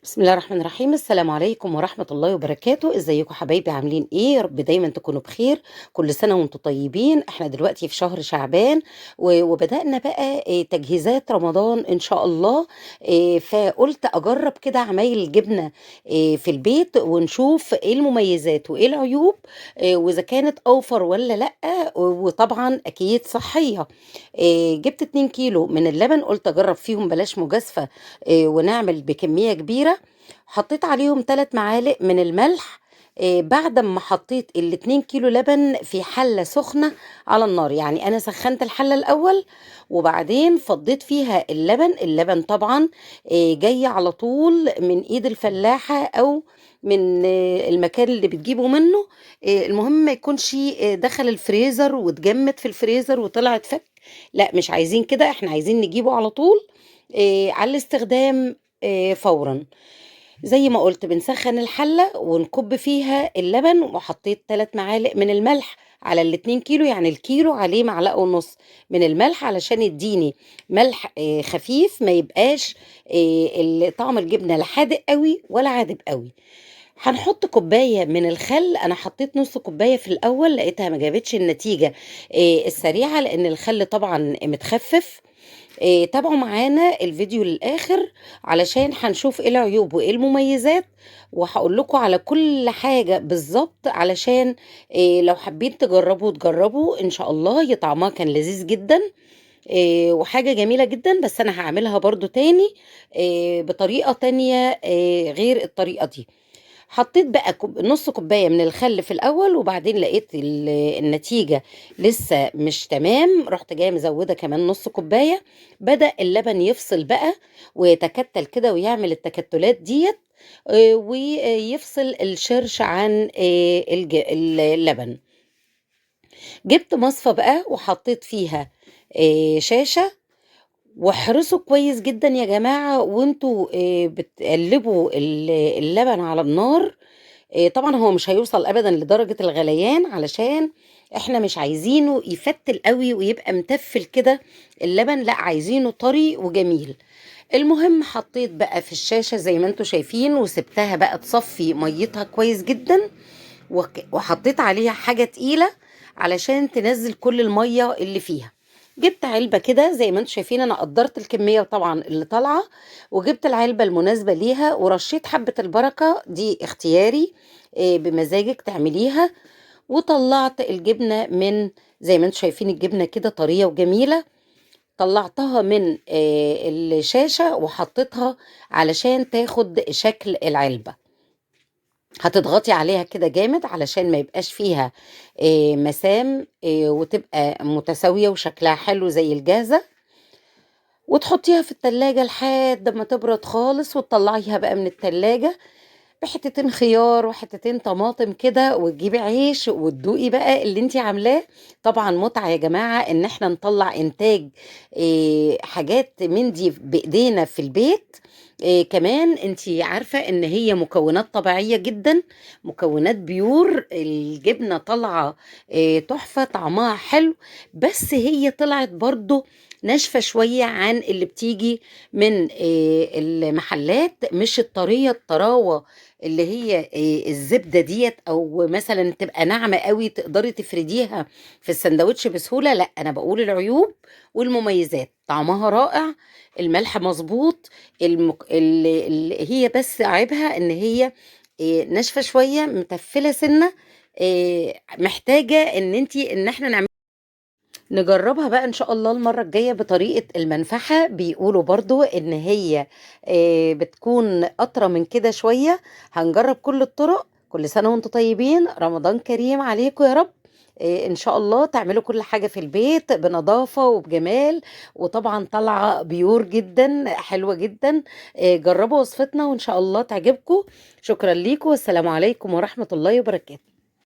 بسم الله الرحمن الرحيم. السلام عليكم ورحمة الله وبركاته. ازيكم حبايبي؟ عاملين ايه؟ يا رب دايما تكونوا بخير. كل سنة وانتم طيبين. احنا دلوقتي في شهر شعبان وبدأنا بقى تجهيزات رمضان ان شاء الله. فقلت اجرب كده عمايل الجبنة في البيت ونشوف ايه المميزات وايه العيوب، واذا كانت اوفر ولا لأ، وطبعا اكيد صحية. جبت 2 كيلو من اللبن، قلت اجرب فيهم بلاش مجازفة، ونعمل بكمية كبيرة. حطيت عليهم 3 معالق من الملح. بعد ما حطيت 2 كيلو لبن في حلة سخنة على النار، يعني أنا سخنت الحلة الأول وبعدين فضيت فيها اللبن. اللبن طبعا جاي على طول من إيد الفلاحة أو من المكان اللي بتجيبه منه. المهم ما يكونش دخل الفريزر واتجمد في الفريزر وطلعت فك، لا مش عايزين كده، احنا عايزين نجيبه على طول على الاستخدام فورا. زي ما قلت بنسخن الحلة ونكب فيها اللبن، وحطيت 3 معالق من الملح على 2 كيلو، يعني الكيلو عليه معلقة ونص من الملح علشان يديني ملح خفيف، ما يبقاش طعم الجبنة لا حادق قوي ولا عادب قوي. هنحط كوباية من الخل، أنا حطيت نص كوباية في الأول لقيتها ما جابتش النتيجة السريعة لأن الخل طبعا متخفف. تابعوا معانا الفيديو للآخر علشان هنشوف ايه العيوب وايه المميزات، وهقول لكم على كل حاجة بالظبط علشان لو حابين تجربوا تجربوا ان شاء الله. طعمها كان لذيذ جدا، وحاجة جميلة جدا، بس انا هعملها برضو تاني بطريقة تانية غير الطريقة دي. حطيت بقى نص كوباية من الخل في الأول، وبعدين لقيت النتيجة لسه مش تمام، رحت جاية مزودة كمان نص كوباية. بدأ اللبن يفصل بقى ويتكتل كده ويعمل التكتلات ديت، ويفصل الشرش عن اللبن. جبت مصفى بقى وحطيت فيها شاشة، واحرصوا كويس جدا يا جماعة وانتوا بتقلبوا اللبن على النار. طبعا هو مش هيوصل ابدا لدرجة الغليان علشان احنا مش عايزينه يفتل قوي ويبقى متفل كده اللبن، لا عايزينه طري وجميل. المهم حطيت بقى في الشاشة زي ما انتوا شايفين، وسبتها بقى تصفي ميتها كويس جدا، وحطيت عليها حاجة تقيلة علشان تنزل كل المية اللي فيها. جبت علبة كده زي ما انتوا شايفين، انا قدرت الكمية طبعا اللي طالعة، وجبت العلبة المناسبة ليها، ورشيت حبة البركة دي اختياري، بمزاجك تعمليها. وطلعت الجبنة من زي ما انتوا شايفين الجبنة كده طرية وجميلة، طلعتها من الشاشة وحطيتها علشان تاخد شكل العلبة. هتضغطي عليها كده جامد علشان ما يبقاش فيها مسام، وتبقى متساوية وشكلها حلو زي الجاهزة. وتحطيها في التلاجة لحد ما تبرد خالص، وتطلعيها بقى من التلاجة بحتتين خيار وحتتين طماطم كده، وتجيبي عيش وتدوقي بقى اللي انتي عاملاه. طبعا متعة يا جماعة ان احنا نطلع انتاج حاجات من دي بايدينا في البيت. كمان انتي عارفة ان هي مكونات طبيعية جدا، مكونات بيور، الجبنة طالعة تحفة، طعمها حلو، بس هي طلعت برضو ناشفة شوية عن اللي بتيجي من المحلات، مش الطرية الطراوة اللي هي الزبدة ديت، او مثلا تبقى ناعمة قوي تقدري تفرديها في السندوتش بسهولة. لا انا بقول العيوب والمميزات. طعمها رائع، الملح مظبوط، هي بس عيبها ان هي ناشفة شوية، متفلة سنة، محتاجة ان احنا نعمل نجربها بقى ان شاء الله المرة الجاية بطريقة المنفحة. بيقولوا برضو ان هي بتكون اطرى من كده شوية. هنجرب كل الطرق. كل سنة وانتم طيبين، رمضان كريم عليكم يا رب. ان شاء الله تعملوا كل حاجة في البيت بنظافة وبجمال، وطبعا طالعة بيور جدا حلوة جدا. جربوا وصفتنا وان شاء الله تعجبكم. شكرا ليكم، والسلام عليكم ورحمة الله وبركاته.